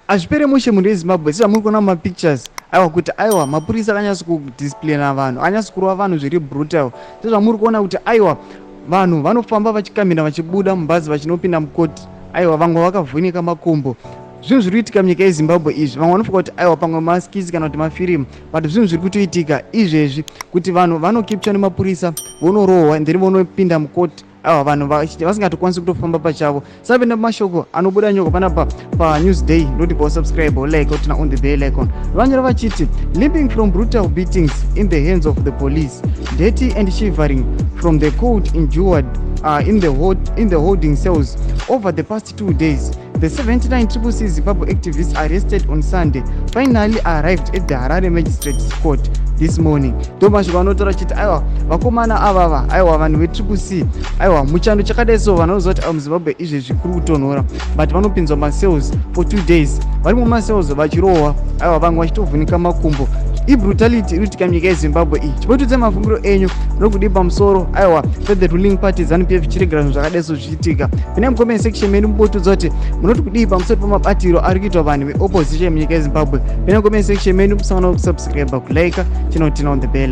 Hazvipere mushe mhuri yeZimbabwe, sezvamuri kuona mumapictures, aiwa, kuti aiwa, mapurisa akanyatso kudisciplina vanhu, akanyatso kurova vanhu zviri brutal, sezvamuri kuona kuti aiwa, vanhu vanofamba vachikamira vachibuda mubhazi vachinopinda mukoti. Aiwa, vamwe vakavhunika makumbo. Zvinhu zviri kuitika munyika yeZimbabwe izvi, vamwe vanofunga kuti aiwa, pamwe maskits kana kuti mafirimu, but zvinhu zviri kutoitika izvezvi, kuti vanhu vanokipchwa nemapurisa, vonorohwa, then vonopinda mukoti. Aiwa, vanhu vasingatokwanisi kutofamba pachavo. Sapinda mumashoko anobuda nyoko panapa paNewsDay, ndoti posubscribe, like, turn on the bell icon. Vanyora vachiti, "Limping from brutal beatings in the hands of the police, dirty and shivering from the cold endured in the holding cells over the past 2 days, the 79 Triple C Zimbabwe activists arrested on Sunday finally arrived at the Harare Magistrates Court this morning." Ndo mashoko anotaura chiti aiwa, vakomana avava, aiwa, vanhu veTriple C, aiwa, muchando chakadai so, vanoziva kuti aiwa, muZimbabwe izvezvi kuri kutonhora, but vanopinzwa macells for 2 days, vari mumacells vachirohwa, aiwa, vamwe vachitovhunika makumbo. Ibrutality iri kuitika munyika yeZimbabwe iyi. Chimbotiudze mafungiro enyu nokudii pamusoro, aiwa, the ruling party ZANU PF chiregera zvinhu zvakadai so zvichiitika. Pinai mucomment section medu, mubotiudza kuti munoti kudii pamusoro pemabatiro ari kuitwa vanhu veopposition munyika yeZimbabwe. Pinai mucomment section medu, musaona kusubscribe, kulike, chinoturn on the bell.